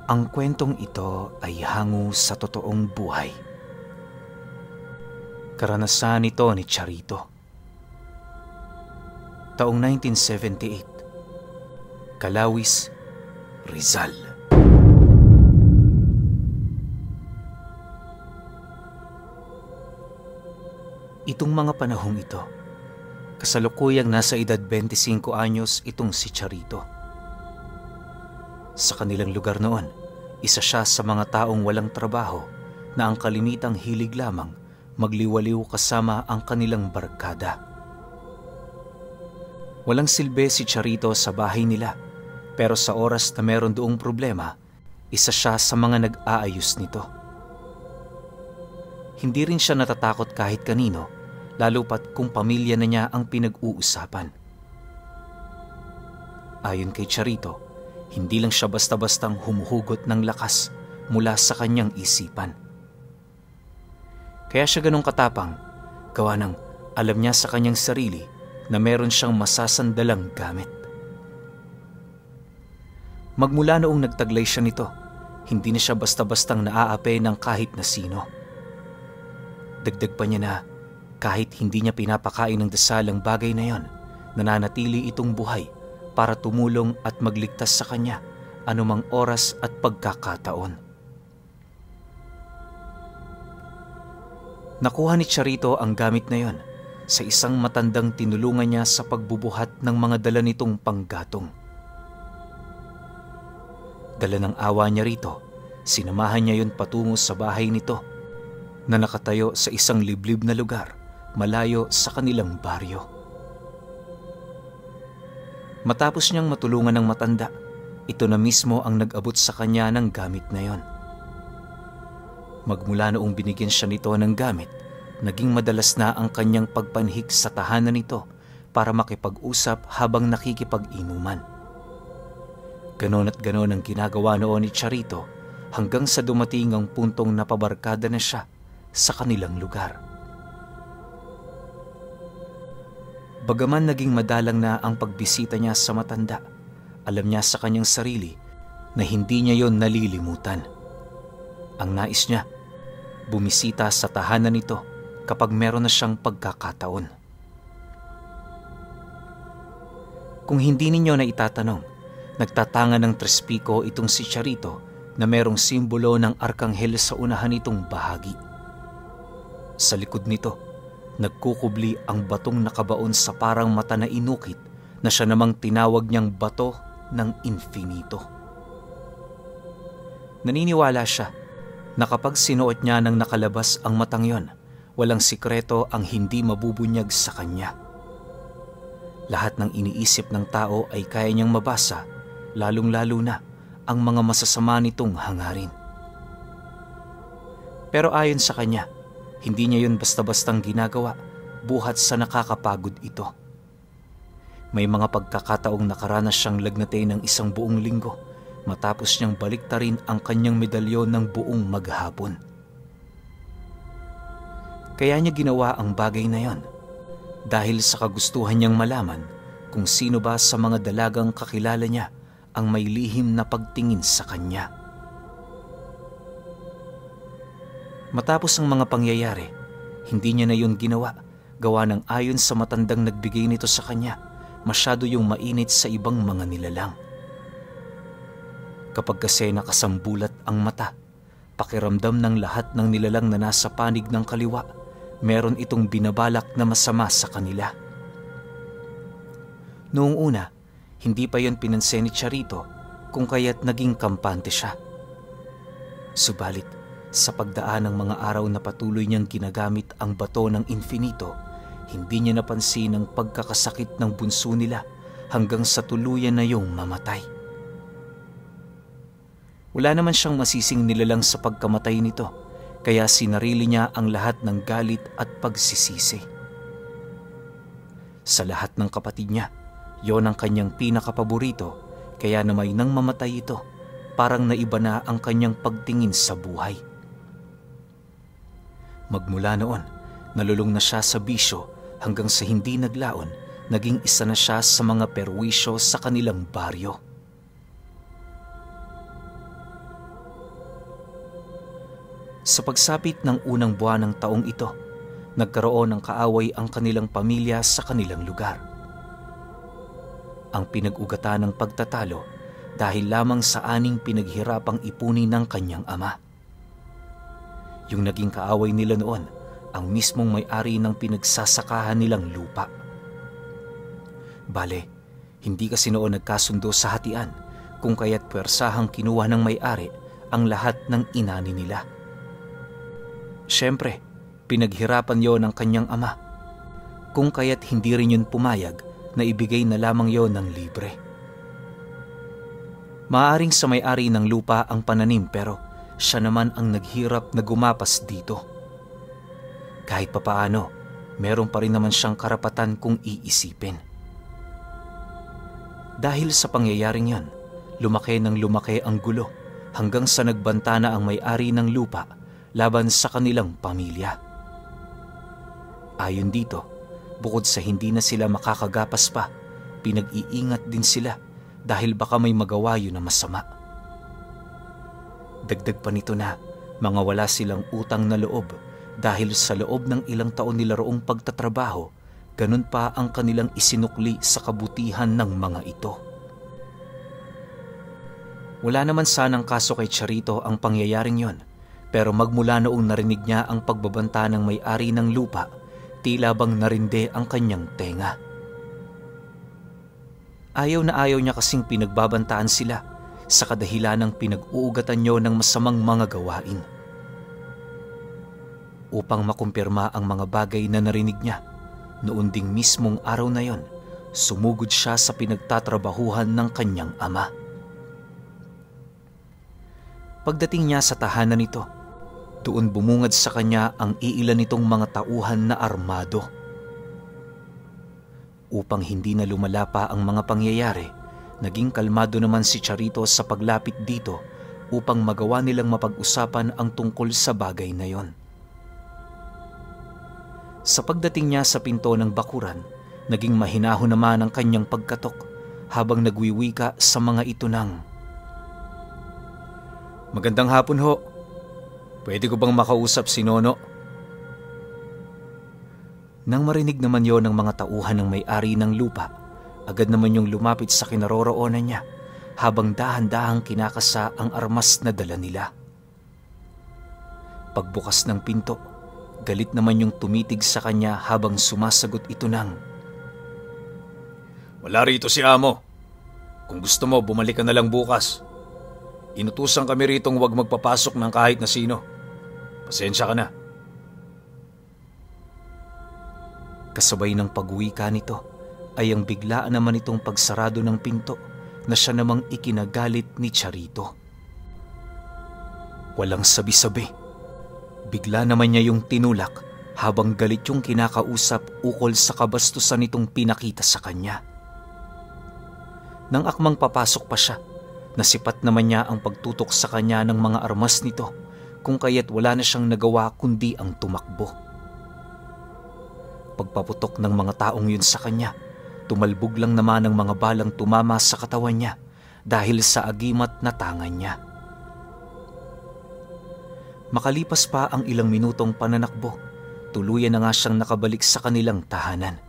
Ang kwentong ito ay hango sa totoong buhay. Karanasan ito ni Charito. Taong 1978, Calawis, Rizal. Itong mga panahong ito, kasalukuyang nasa edad 25 anyos itong si Charito. Sa kanilang lugar noon, isa siya sa mga taong walang trabaho na ang kalimitang hilig lamang magliwaliw kasama ang kanilang barkada. Walang silbi si Charito sa bahay nila, pero sa oras na meron doong problema, isa siya sa mga nag-aayos nito. Hindi rin siya natatakot kahit kanino, lalo pat kung pamilya na niya ang pinag-uusapan. Ayon kay Charito, hindi lang siya basta-bastang humuhugot ng lakas mula sa kanyang isipan. Kaya siya ganong katapang, gawa ng alam niya sa kanyang sarili na meron siyang masasandalang gamit. Magmula noong nagtaglay siya nito, hindi na siya basta-bastang naaapi ng kahit na sino. Dagdag pa niya na kahit hindi niya pinapakain ng dasal ang bagay na yon, nananatili itong buhay para tumulong at magligtas sa kanya anumang oras at pagkakataon. Nakuha ni Charito ang gamit na yon sa isang matandang tinulungan niya sa pagbubuhat ng mga dala nitong panggatong. Dala ng awa niya rito, sinamahan niya yon patungo sa bahay nito na nakatayo sa isang liblib na lugar malayo sa kanilang baryo. Matapos niyang matulungan ng matanda, ito na mismo ang nag-abot sa kanya ng gamit na yon. Magmula noong binigyan siya nito ng gamit, naging madalas na ang kanyang pagpanhik sa tahanan nito para makipag-usap habang nakikipag-inuman. Ganon at ganon ang ginagawa noon ni Charito hanggang sa dumating ang puntong napabarkada na siya sa kanilang lugar. Bagaman naging madalang na ang pagbisita niya sa matanda, alam niya sa kanyang sarili na hindi niya yon nalilimutan. Ang nais niya, bumisita sa tahanan nito kapag meron na siyang pagkakataon. Kung hindi ninyo na itatanong, nagtatanga ng trespiko itong si Charito na merong simbolo ng arkanghel sa unahan nitong bahagi. Sa likod nito, nagkukubli ang batong nakabaon sa parang mata na inukit na siya namang tinawag niyang bato ng infinito. Naniniwala siya na kapag sinuot niya ng nakalabas ang matang yon, walang sikreto ang hindi mabubunyag sa kanya. Lahat ng iniisip ng tao ay kaya niyang mabasa, lalong-lalo na ang mga masasama nitong hangarin. Pero ayon sa kanya, hindi niya yun basta-bastang ginagawa, buhat sa nakakapagod ito. May mga pagkakataong nakaranas siyang lagnatay ng isang buong linggo matapos niyang baliktarin ang kanyang medalyon ng buong maghapon. Kaya niya ginawa ang bagay na yon dahil sa kagustuhan niyang malaman kung sino ba sa mga dalagang kakilala niya ang may lihim na pagtingin sa kanya. Matapos ang mga pangyayari, hindi niya na yun ginawa, gawa ng ayon sa matandang nagbigay nito sa kanya, masyado yung mainit sa ibang mga nilalang. Kapag kasi nakasambulat ang mata, pakiramdam ng lahat ng nilalang na nasa panig ng kaliwa, meron itong binabalak na masama sa kanila. Noong una, hindi pa yon pinansin ni Charito kung kaya't naging kampante siya. Subalit, sa pagdaan ng mga araw na patuloy niyang ginagamit ang bato ng infinito, hindi niya napansin ang pagkakasakit ng bunso nila hanggang sa tuluyan na yung mamatay. Wala naman siyang masising nilalang sa pagkamatay nito, kaya sinarili niya ang lahat ng galit at pagsisisi. Sa lahat ng kapatid niya, yon ang kanyang pinakapaborito, kaya namay nang mamatay ito, parang naiba na ang kanyang pagtingin sa buhay. Magmula noon, nalulong na siya sa bisyo hanggang sa hindi naglaon, naging isa na siya sa mga perwisyo sa kanilang baryo. Sa pagsapit ng unang buwan ng taong ito, nagkaroon ng kaaway ang kanilang pamilya sa kanilang lugar. Ang pinag-ugatan ng pagtatalo dahil lamang sa aning pinaghirapang ipunin ng kanyang ama. Yung naging kaaway nila noon, ang mismong may-ari ng pinagsasakahan nilang lupa. Bale, hindi kasi noon nagkasundo sa hatian kung kaya't pwersahang kinuha ng may-ari ang lahat ng inani nila. Siyempre, pinaghirapan yon ng kanyang ama, kung kaya't hindi rin yun pumayag na ibigay na lamang yon ng libre. Maaring sa may-ari ng lupa ang pananim pero siya naman ang naghirap na gumapas dito. Kahit papaano, meron pa rin naman siyang karapatan kung iisipin. Dahil sa pangyayaring yon, lumaki ng lumaki ang gulo hanggang sa nagbanta na ang may-ari ng lupa laban sa kanilang pamilya. Ayon dito, bukod sa hindi na sila makakagapas pa, pinag-iingat din sila dahil baka may magawa yun na masama. Dagdag pa nito na mga wala silang utang na loob dahil sa loob ng ilang taon nila roong pagtatrabaho, ganun pa ang kanilang isinukli sa kabutihan ng mga ito. Wala naman sanang kaso kay Charito ang pangyayaring yon, pero magmula noong narinig niya ang pagbabanta ng may-ari ng lupa, tila bang narinde ang kanyang tenga. Ayaw na ayaw niya kasing pinagbabantaan sila sa kadahilan ng pinag-uugatan niyo ng masamang mga gawain. Upang makumpirma ang mga bagay na narinig niya, noon ding mismong araw na yon, sumugod siya sa pinagtatrabahuhan ng kanyang ama. Pagdating niya sa tahanan nito, doon bumungad sa kanya ang iilan nitong mga tauhan na armado. Upang hindi na lumala pa ang mga pangyayari, naging kalmado naman si Charito sa paglapit dito upang magawa nilang mapag-usapan ang tungkol sa bagay na yon. Sa pagdating niya sa pinto ng bakuran, naging mahinahon naman ang kanyang pagkatok habang nagwiwika sa mga ito ng, "Magandang hapon ho. Pwede ko bang makausap si Nono?" Nang marinig naman yon ng mga tauhan ng may-ari ng lupa, agad naman yung lumapit sa kinaroroonan niya habang dahan-dahang kinakasa ang armas na dala nila. Pagbukas ng pinto, galit naman yung tumitig sa kanya habang sumasagot ito ng, "Wala rito si Amo. Kung gusto mo, bumalik ka na lang bukas. Inutusan kami ritong huwag magpapasok ng kahit na sino. Pasensya ka na." Kasabay ng pag-uwika nito ay ang biglaan naman itong pagsarado ng pinto na siya namang ikinagalit ni Charito. Walang sabi-sabi. Bigla naman niya yung tinulak habang galit yung kinakausap ukol sa kabastusan nitong pinakita sa kanya. Nang akmang papasok pa siya, nasipat naman niya ang pagtutok sa kanya ng mga armas nito kung kaya't wala na siyang nagawa kundi ang tumakbo. Pagpaputok ng mga taong yun sa kanya, tumalbog lang naman ang mga balang tumama sa katawan niya dahil sa agimat na tangan niya. Makalipas pa ang ilang minutong pananakbo, tuluyan na nga siyang nakabalik sa kanilang tahanan.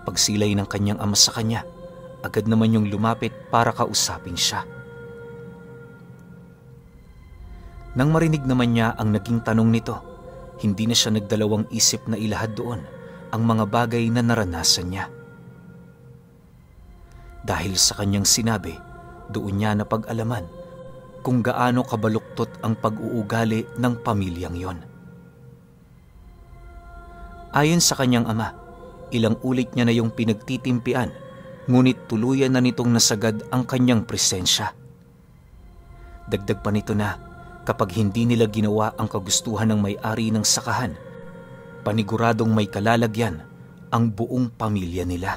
Pagsilay ng kanyang ama sa kanya, agad naman yung lumapit para kausapin siya. Nang marinig naman niya ang naging tanong nito, hindi na siya nagdalawang isip na ilahad doon ang mga bagay na naranasan niya. Dahil sa kanyang sinabi, doon niya napag-alaman kung gaano kabaluktot ang pag-uugali ng pamilyang yon. Ayon sa kanyang ama, ilang ulit niya na yung pinagtitimpian, ngunit tuluyan na nitong nasagad ang kanyang presensya. Dagdag pa nito na kapag hindi nila ginawa ang kagustuhan ng may-ari ng sakahan, paniguradong may kalalagyan ang buong pamilya nila.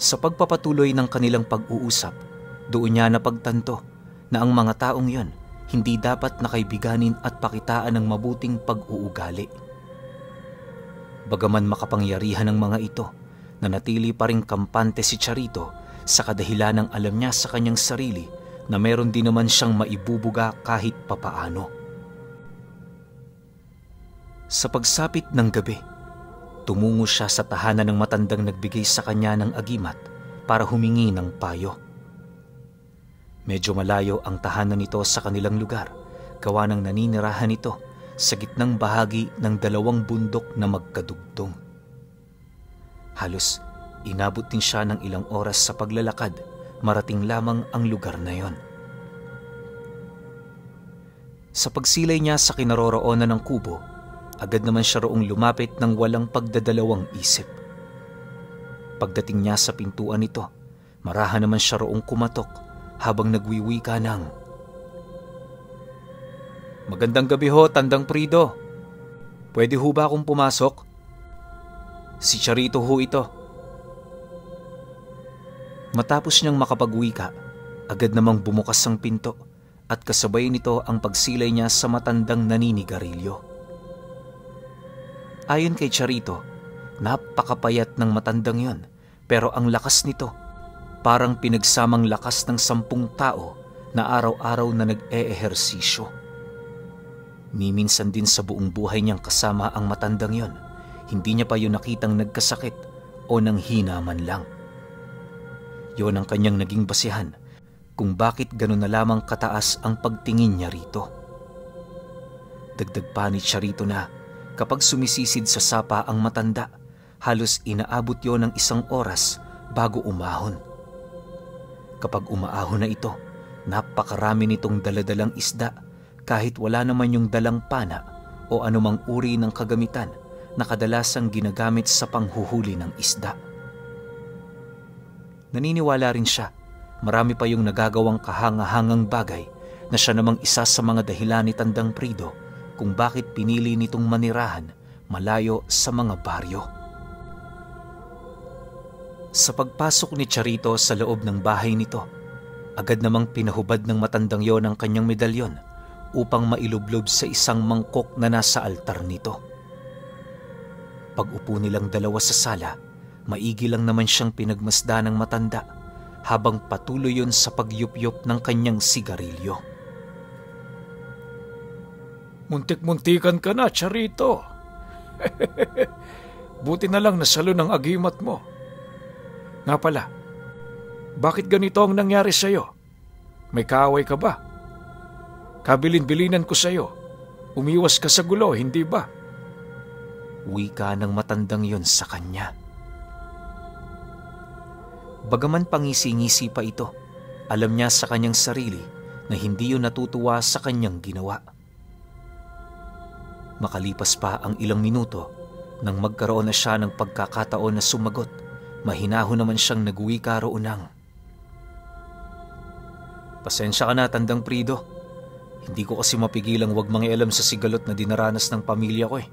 Sa pagpapatuloy ng kanilang pag-uusap, doon niya napagtanto na ang mga taong yon hindi dapat nakaibiganin at pakitaan ng mabuting pag-uugali. Bagaman makapangyarihan ng mga ito, nanatili pa ring kampante si Charito sa kadahilan ng alam niya sa kanyang sarili na meron din naman siyang maibubuga kahit papaano. Sa pagsapit ng gabi, tumungo siya sa tahanan ng matandang nagbigay sa kanya ng agimat para humingi ng payo. Medyo malayo ang tahanan nito sa kanilang lugar, gawa ng naninirahan nito sa gitnang bahagi ng dalawang bundok na magkadugtong. Halos inabot din siya ng ilang oras sa paglalakad, marating lamang ang lugar na yon. Sa pagsilay niya sa kinaroroonan ng kubo, agad naman siya roong lumapit ng walang pagdadalawang isip. Pagdating niya sa pintuan nito, marahan naman siya roong kumatok habang nagwiwika ng, "Magandang gabi ho, Tandang Prido. Pwede ho ba akong pumasok? Si Charito ho ito." Matapos niyang makapagwika, agad namang bumukas ang pinto at kasabay nito ang pagsilay niya sa matandang naninigarilyo. Ayon kay Charito, napakapayat ng matandang yon, pero ang lakas nito parang pinagsamang lakas ng 10 tao na araw-araw na nag-eehersisyo. Ni minsan din sa buong buhay niyang kasama ang matandang yon, hindi niya pa yun nakitang nagkasakit o nanghina man lang. Yon ang kanyang naging basihan kung bakit gano'n na lamang kataas ang pagtingin niya rito. Dagdag pa ni Charito na kapag sumisisid sa sapa ang matanda, halos inaabot yon ng 1 oras bago umahon. Kapag umaahon na ito, napakarami nitong daladalang isda kahit wala naman yung dalang pana o anumang uri ng kagamitan na kadalasang ginagamit sa panghuhuli ng isda. Naniniwala rin siya, marami pa yung nagagawang kahangahangang bagay na siya namang isa sa mga dahilan ni Tandang Prido kung bakit pinili nitong manirahan malayo sa mga baryo. Sa pagpasok ni Charito sa loob ng bahay nito, agad namang pinahubad ng matandang yon ang kanyang medalyon upang mailublob sa isang mangkok na nasa altar nito. Pag-upo nilang dalawa sa sala, maigi lang naman siyang pinagmasda ng matanda habang patuloy yon sa pagyupyop ng kanyang sigarilyo. "Muntik-muntikan ka na, Charito. Buti na lang nasalo ng agimat mo. Nga pala, bakit ganito ang nangyari sa'yo? May kaaway ka ba? Kabilin-bilinan ko sa'yo. Umiwas ka sa gulo, hindi ba?" Wika ng matandang yon sa kanya. Bagaman pangisi-ngisi pa ito, alam niya sa kanyang sarili na hindi yun natutuwa sa kanyang ginawa. Makalipas pa ang ilang minuto, nang magkaroon na siya ng pagkakataon na sumagot, mahinahon naman siyang nagwika roon ng, "Pasensya ka na, Tandang Prido. Hindi ko kasi mapigilang wag mangialam sa sigalot na dinaranas ng pamilya ko eh.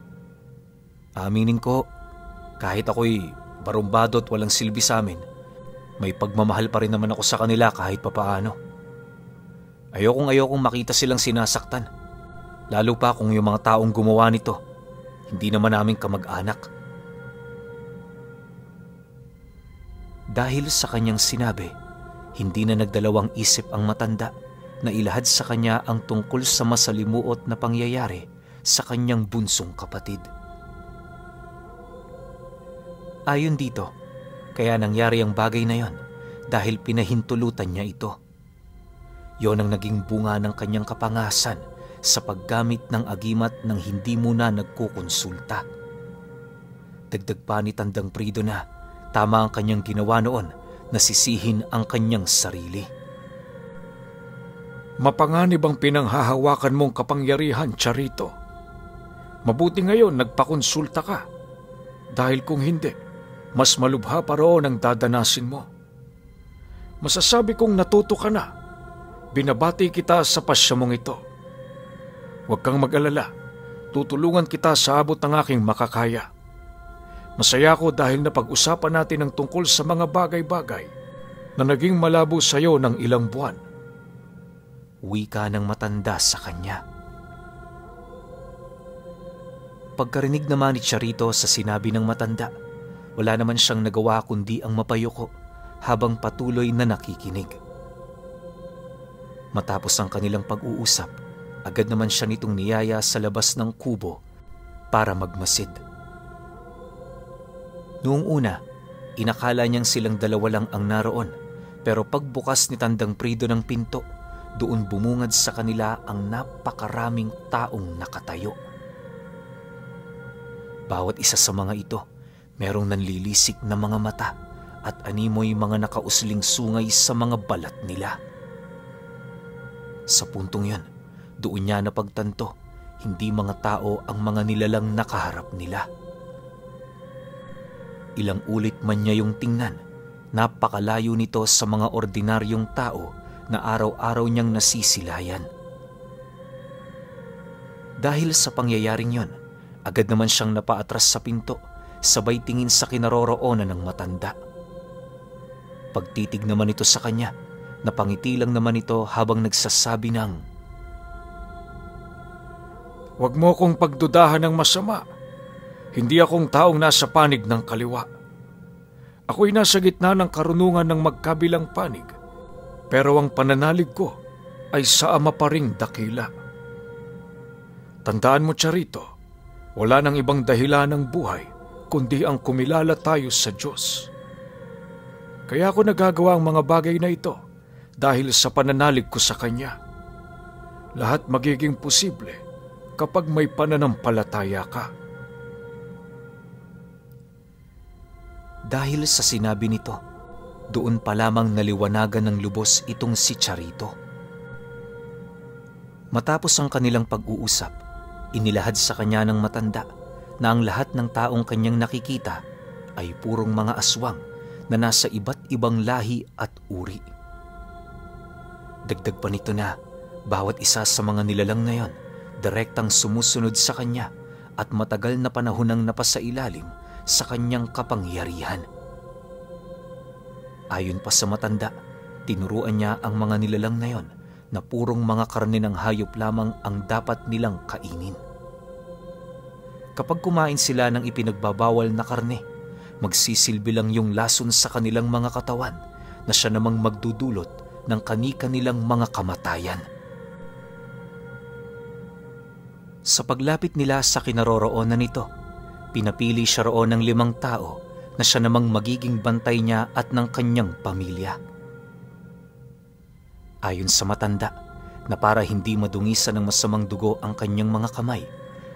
Aminin ko, kahit ako'y barumbado at walang silbi sa amin, may pagmamahal pa rin naman ako sa kanila kahit papaano. Ayokong makita silang sinasaktan, lalo pa kung yung mga taong gumawa nito, hindi naman namin kamag-anak." Dahil sa kanyang sinabi, hindi na nagdalawang isip ang matanda na ilahad sa kanya ang tungkol sa masalimuot na pangyayari sa kanyang bunsong kapatid. Ayon dito, kaya nangyari ang bagay na yon dahil pinahintulutan niya ito. Yon ang naging bunga ng kanyang kapangasan sa paggamit ng agimat nang hindi muna nagkukonsulta. Dagdag pa ni Tandang Prido na tama ang kanyang ginawa noon na sisihin ang kanyang sarili. "Mapanganib ang pinanghahawakan mong kapangyarihan, Charito. Mabuti ngayon nagpakonsulta ka. Dahil kung hindi, mas malubha pa roon ang dadanasin mo. Masasabi kong natuto ka na. Binabati kita sa pasya mong ito. Huwag kang mag-alala. Tutulungan kita sa abot ng aking makakaya. Masaya ko dahil napag-usapan natin ang tungkol sa mga bagay-bagay na naging malabo sa iyo ng ilang buwan." Wika ng matanda sa kanya. Pagkarinig naman ni Charito sa sinabi ng matanda, wala naman siyang nagawa kundi ang mapayuko habang patuloy na nakikinig. Matapos ang kanilang pag-uusap, agad naman siya nitong niyaya sa labas ng kubo para magmasid. Noong una, inakala niyang silang dalawa lang ang naroon, pero pagbukas ni Tandang Prido ng pinto, doon bumungad sa kanila ang napakaraming taong nakatayo. Bawat isa sa mga ito, merong nanlilisik na mga mata at animoy mga nakausling sungay sa mga balat nila. Sa puntong yun, doon niya napagtanto, hindi mga tao ang mga nilalang nakaharap nila. Ilang ulit man niya yung tingnan, napakalayo nito sa mga ordinaryong tao na araw-araw niyang nasisilayan. Dahil sa pangyayaring yon, agad naman siyang napaatras sa pinto, sabay tingin sa kinaroroonan ng matanda. Pagtitig naman ito sa kanya, napangiti lang naman ito habang nagsasabi ng, "Huwag mo kong pagdudahan ng masama. Hindi akong taong nasa panig ng kaliwa. Ako'y nasa gitna ng karunungan ng magkabilang panig, pero ang pananalig ko ay sa Ama pa ring dakila. Tandaan mo, Charito, wala nang ibang dahilan ng buhay kundi ang kumilala tayo sa Diyos. Kaya ako nagagawa ang mga bagay na ito dahil sa pananalig ko sa Kanya. Lahat magiging posible kapag may pananampalataya ka." Dahil sa sinabi nito, doon pa lamang naliwanagan ng lubos itong si Charito. Matapos ang kanilang pag-uusap, inilahad sa kanya ng matanda na ang lahat ng taong kanyang nakikita ay purong mga aswang na nasa iba't ibang lahi at uri. Dagdag pa nito na bawat isa sa mga nilalang na yon direktang sumusunod sa kanya at matagal na panahon nang napasailalim sa kanyang kapangyarihan. Ayon pa sa matanda, tinuruan niya ang mga nilalang na yon na purong mga karne ng hayop lamang ang dapat nilang kainin. Kapag kumain sila ng ipinagbabawal na karne, magsisilbi lang yung lason sa kanilang mga katawan na siya namang magdudulot ng kani-kanilang mga kamatayan. Sa paglapit nila sa kinaroroonan nito, pinapili siya roon ng 5 tao na siya namang magiging bantay niya at ng kanyang pamilya. Ayon sa matanda, na para hindi madungisan ng masamang dugo ang kanyang mga kamay,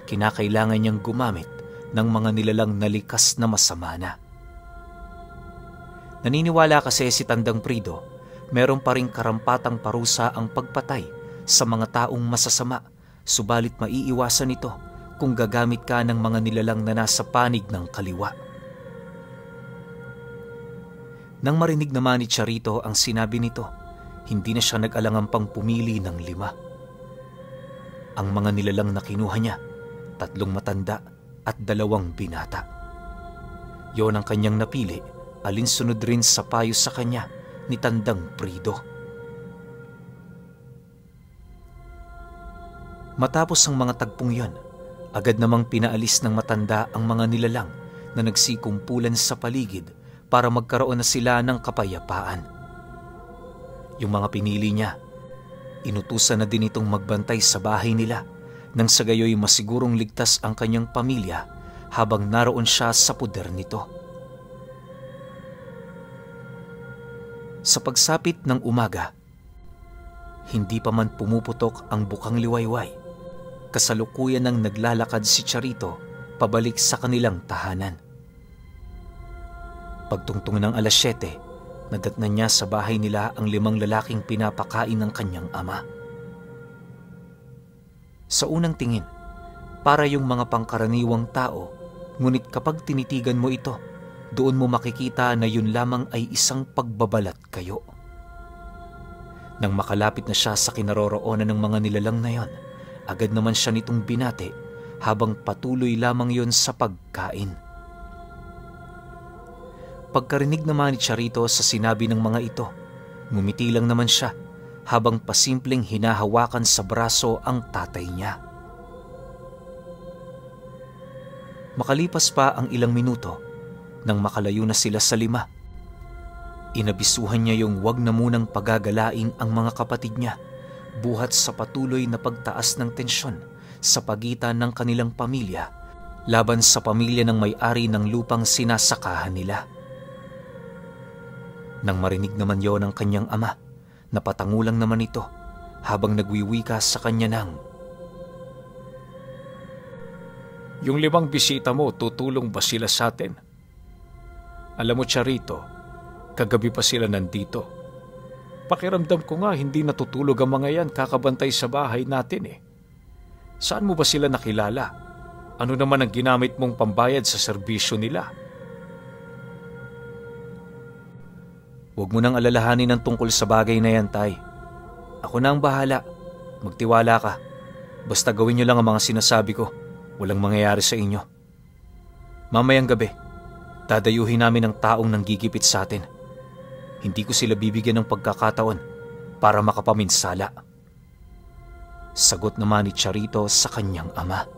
kinakailangan niyang gumamit ng mga nilalang na likas na masama na. Naniniwala kasi si Tandang Prido, meron pa ring karampatang parusa ang pagpatay sa mga taong masasama, subalit maiiwasan ito kung gagamit ka ng mga nilalang na nasa panig ng kaliwa. Nang marinig naman ni Charito ang sinabi nito, hindi na siya nag-alangang pang pumili ng 5. Ang mga nilalang na kinuha niya, 3 matanda at 2 binata. Yon ang kanyang napili, alinsunod rin sa payo sa kanya ni Tandang Prido. Matapos ang mga tagpong yon, agad namang pinaalis ng matanda ang mga nilalang na nagsikumpulan sa paligid para magkaroon na sila ng kapayapaan. Yung mga pinili niya, inutusan na din itong magbantay sa bahay nila nang sa gayoy masigurong ligtas ang kanyang pamilya habang naroon siya sa puder nito. Sa pagsapit ng umaga, hindi pa man pumuputok ang bukang liwayway, kasalukuyan nang naglalakad si Charito pabalik sa kanilang tahanan. Pagtungtong ng 7:00, nadatnan niya sa bahay nila ang 5 lalaking pinapakain ng kanyang ama. Sa unang tingin, para yung mga pangkaraniwang tao, ngunit kapag tinitigan mo ito, doon mo makikita na yun lamang ay isang pagbabalat kayo. Nang makalapit na siya sa kinaroroonan ng mga nilalang na yon, agad naman siya nitong binate habang patuloy lamang yon sa pagkain. Pagkarinig naman ni Charito sa sinabi ng mga ito, ngumiti lang naman siya habang pasimpleng hinahawakan sa braso ang tatay niya. Makalipas pa ang ilang minuto, nang makalayo na sila sa 5, inabisuhan niya yung wag na munang pagagalain ang mga kapatid niya buhat sa patuloy na pagtaas ng tensyon sa pagitan ng kanilang pamilya laban sa pamilya ng may-ari ng lupang sinasakahan nila. Nang marinig naman yon ng kanyang ama, napatangulang naman ito habang nagwiwika sa kanya ng, "Yung 5 bisita mo, tutulong ba sila sa atin? Alam mo, Charito, kagabi pa sila nandito. Pakiramdam ko nga hindi natutulog ang mga yan kakabantay sa bahay natin eh. Saan mo ba sila nakilala? Ano naman ang ginamit mong pambayad sa serbisyo nila?" "Huwag mo nang alalahanin ang tungkol sa bagay na yan, Tay. Ako na ang bahala. Magtiwala ka. Basta gawin niyo lang ang mga sinasabi ko. Walang mangyayari sa inyo. Mamayang gabi, dadayuhin namin ang taong nanggigipit sa atin. Hindi ko sila bibigyan ng pagkakataon para makapaminsala." Sagot naman ni Charito sa kanyang ama.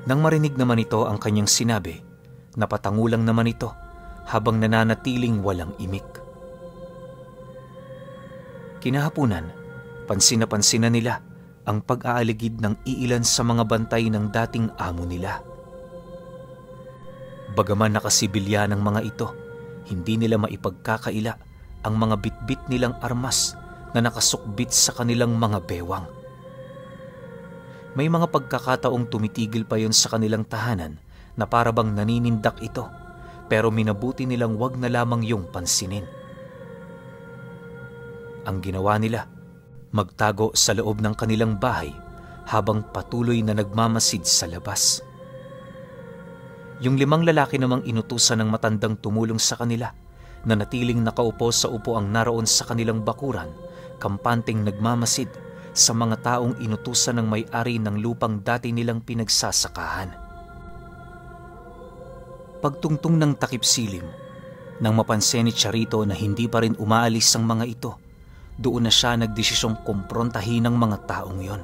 Nang marinig naman ito ang kanyang sinabi, napatangulang naman ito habang nananatiling walang imik. Kinahapunan, pansin na nila ang pag-aaligid ng iilan sa mga bantay ng dating amo nila. Bagaman nakasibilya ng mga ito, hindi nila maipagkakaila ang mga bitbit nilang armas na nakasukbit sa kanilang mga bewang. May mga pagkakataong tumitigil pa yon sa kanilang tahanan na parabang naninindak ito, pero minabuti nilang wag na lamang yung pansinin. Ang ginawa nila, magtago sa loob ng kanilang bahay habang patuloy na nagmamasid sa labas. Yung 5 lalaki namang inutusan ng matandang tumulong sa kanila na natiling nakaupo sa upuang naroon sa kanilang bakuran, kampanteng nagmamasid sa mga taong inutusan ng may-ari ng lupang dati nilang pinagsasakahan. Pagtungtong ng takip silim, nang mapansin ni Charito na hindi pa rin umaalis ang mga ito, doon na siya nagdesisyong kumprontahin ng mga taong yon.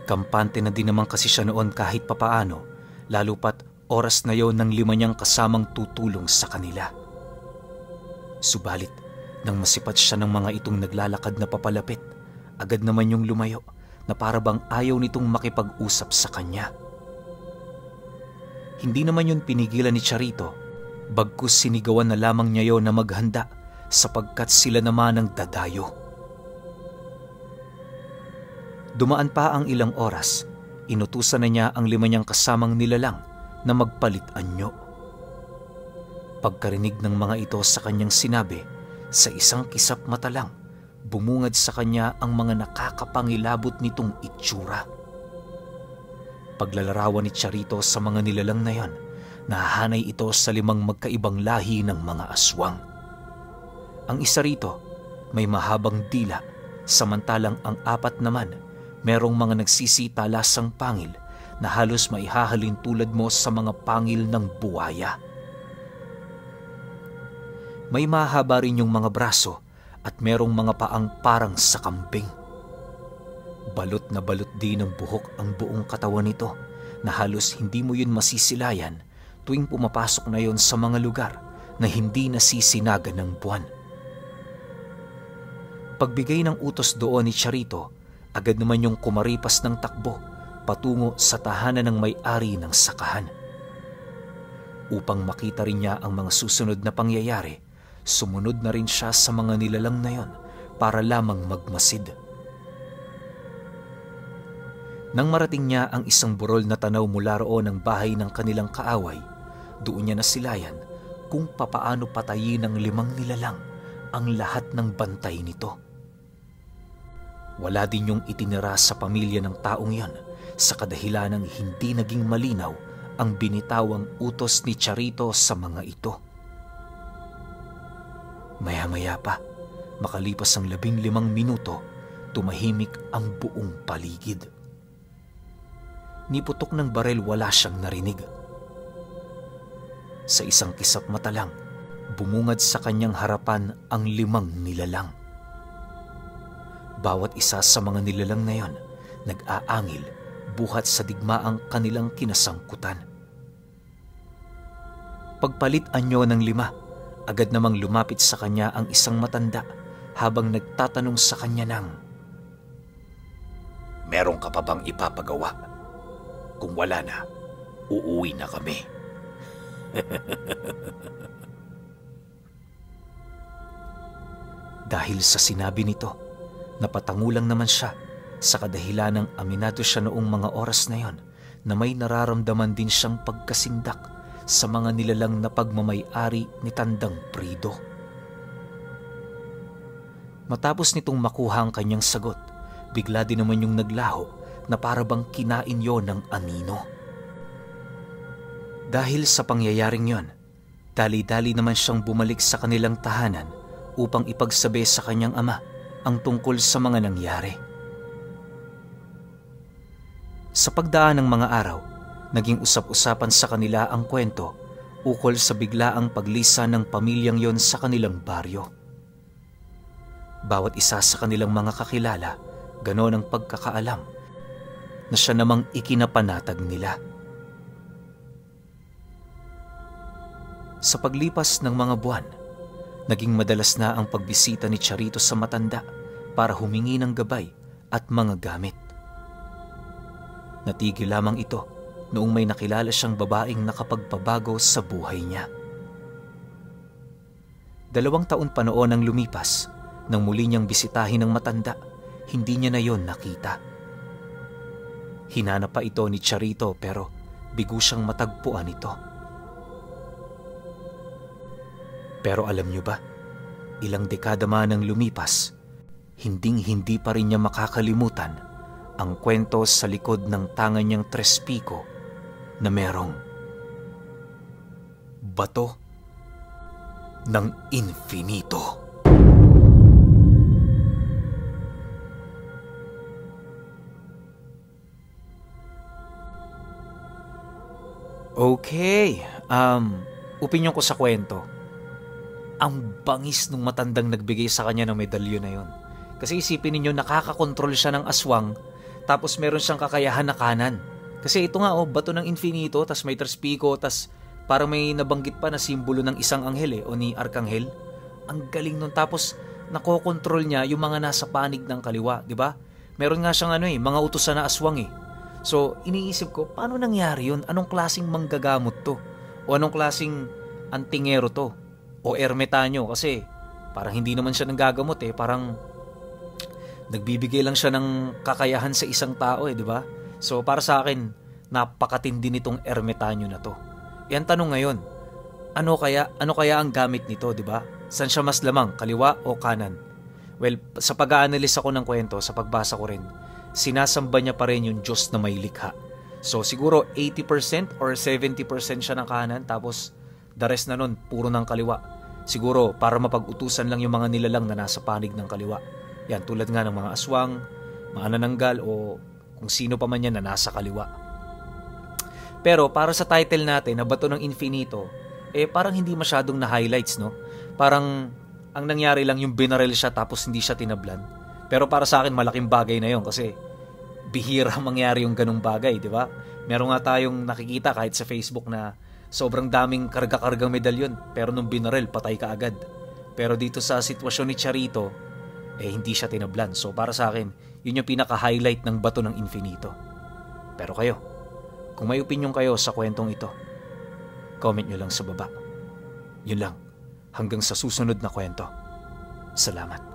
Kampante na din naman kasi siya noon kahit papaano, lalo pat oras na yon ng 5 niyang kasamang tutulong sa kanila. Subalit, nang masipat siya ng mga itong naglalakad na papalapit, agad naman yung lumayo na parabang ayaw nitong makipag-usap sa kanya. Hindi naman yun pinigilan ni Charito, bagkus sinigawan na lamang niya yon na maghanda sapagkat sila naman ang dadayo. Dumaan pa ang ilang oras, inutusan na niya ang 5 niyang kasamang nilalang na magpalit anyo. Pagkarinig ng mga ito sa kanyang sinabi, sa isang kisap mata lang, bumungad sa kanya ang mga nakakapangilabot nitong itsura. Paglalarawan ni Charito sa mga nilalang na yon, nahahanay ito sa 5 magkaibang lahi ng mga aswang. Ang isa rito, may mahabang dila, samantalang ang 4 naman, merong mga nagsisitalasang pangil na halos maihahalin tulad mo sa mga pangil ng buwaya. May mahaba rin yung mga braso at merong mga paang parang sa kambing. Balot na balot din ng buhok ang buong katawan nito na halos hindi mo yun masisilayan tuwing pumapasok na yon sa mga lugar na hindi nasisinaga ng buwan. Pagbigay ng utos doon ni Charito, agad naman yung kumaripas ng takbo patungo sa tahanan ng may-ari ng sakahan. Upang makita rin niya ang mga susunod na pangyayari, sumunod na rin siya sa mga nilalang na yon para lamang magmasid. Nang marating niya ang isang burol na tanaw mula roon ng bahay ng kanilang kaaway, doon niya nasilayan kung papaano patayin ng 5 nilalang ang lahat ng bantay nito. Wala din yung itinira sa pamilya ng taong yon sa kadahilanang hindi naging malinaw ang binitawang utos ni Charito sa mga ito. Maya-maya pa, makalipas ang 15 minuto, tumahimik ang buong paligid. Niputok ng barel, wala siyang narinig. Sa isang kisap mata lang, bumungad sa kanyang harapan ang 5 nilalang. Bawat isa sa mga nilalang na yon, nag-aangil buhat sa digmaang kanilang kinasangkutan. Pagpalit anyo ng 5, Agad namang lumapit sa kanya ang isang matanda habang nagtatanong sa kanya ng, "Meron ka pa bang ipapagawa? Kung wala na, uuwi na kami." Dahil sa sinabi nito, napatangulang naman siya sa kadahilanang aminado siya noong mga oras na yon na may nararamdaman din siyang pagkasindak sa mga nilalang na pagmamay-ari ni Tandang Prido. Matapos nitong makuha ang kanyang sagot, bigla din naman yung naglaho na para bang kinain yon ng anino. Dahil sa pangyayaring yon, dali-dali naman siyang bumalik sa kanilang tahanan upang ipagsabi sa kanyang ama ang tungkol sa mga nangyari. Sa pagdaan ng mga araw, naging usap-usapan sa kanila ang kwento ukol sa biglaang paglisa ng pamilyang yon sa kanilang baryo. Bawat isa sa kanilang mga kakilala, ganon ang pagkakaalam na siya namang ikinapanatag nila. Sa paglipas ng mga buwan, naging madalas na ang pagbisita ni Charito sa matanda para humingi ng gabay at mga gamit. Natigil lamang ito noong may nakilala siyang babaeng nakapagpabago sa buhay niya. 2 taon pa noon ang lumipas nang muli niyang bisitahin ng matanda, hindi niya na yon nakita. Hinanap pa ito ni Charito pero bigo siyang matagpuan ito. Pero alam niyo ba, ilang dekada man ang lumipas, hinding-hindi pa rin niya makakalimutan ang kwento sa likod ng tangan niyang trespiko na merong bato ng infinito. Okay, opinyon ko sa kwento. Ang bangis nung matandang nagbigay sa kanya ng medalyon na yon. Kasi isipin ninyo, nakakakontrol siya ng aswang, tapos meron siyang kakayahan na kanan. Kasi ito nga, bato ng infinito, tas may trespiko, tas parang may nabanggit pa na simbolo ng isang anghel o ni Arkanghel. Ang galing nun. Tapos nakokontrol niya yung mga nasa panig ng kaliwa, di ba? Meron nga siyang mga utusan na aswang . So iniisip ko, paano nangyari yun? Anong klaseng manggagamot to? O anong klaseng antingero to? O ermitanyo? Kasi parang hindi naman siya nanggagamot . Parang nagbibigay lang siya ng kakayahan sa isang tao di ba? So para sa akin, napakatindi nitong ermitanyo na to. Ang tanong ngayon, ano kaya ang gamit nito, di ba? Saan siya mas lamang, kaliwa o kanan? Well, sa pag-aanalis ako ng kwento, sa pagbasa ko rin, sinasamba niya pa rin yung Diyos na may likha. So siguro 80% or 70% siya ng kanan, tapos the rest na nun, puro ng kaliwa. Siguro para mapag-utusan lang yung mga nilalang na nasa panig ng kaliwa. Yan, tulad nga ng mga aswang, mga nananggal o kung sino pa man yan na nasa kaliwa. Pero para sa title natin na Bato ng Infinito, parang hindi masyadong na-highlights, no? Parang ang nangyari lang yung binaril siya tapos hindi siya tinablan. Pero para sa akin, malaking bagay na yon kasi bihira mangyari yung ganung bagay, di ba? Meron nga tayong nakikita kahit sa Facebook na sobrang daming karga-kargang medalyon pero nung binaril, patay ka agad. Pero dito sa sitwasyon ni Charito, hindi siya tinablan. So para sa akin, yun yung pinaka-highlight ng Bato ng Infinito. Pero kayo, kung may opinion kayo sa kwentong ito, comment nyo lang sa baba. Yun lang. Hanggang sa susunod na kwento. Salamat.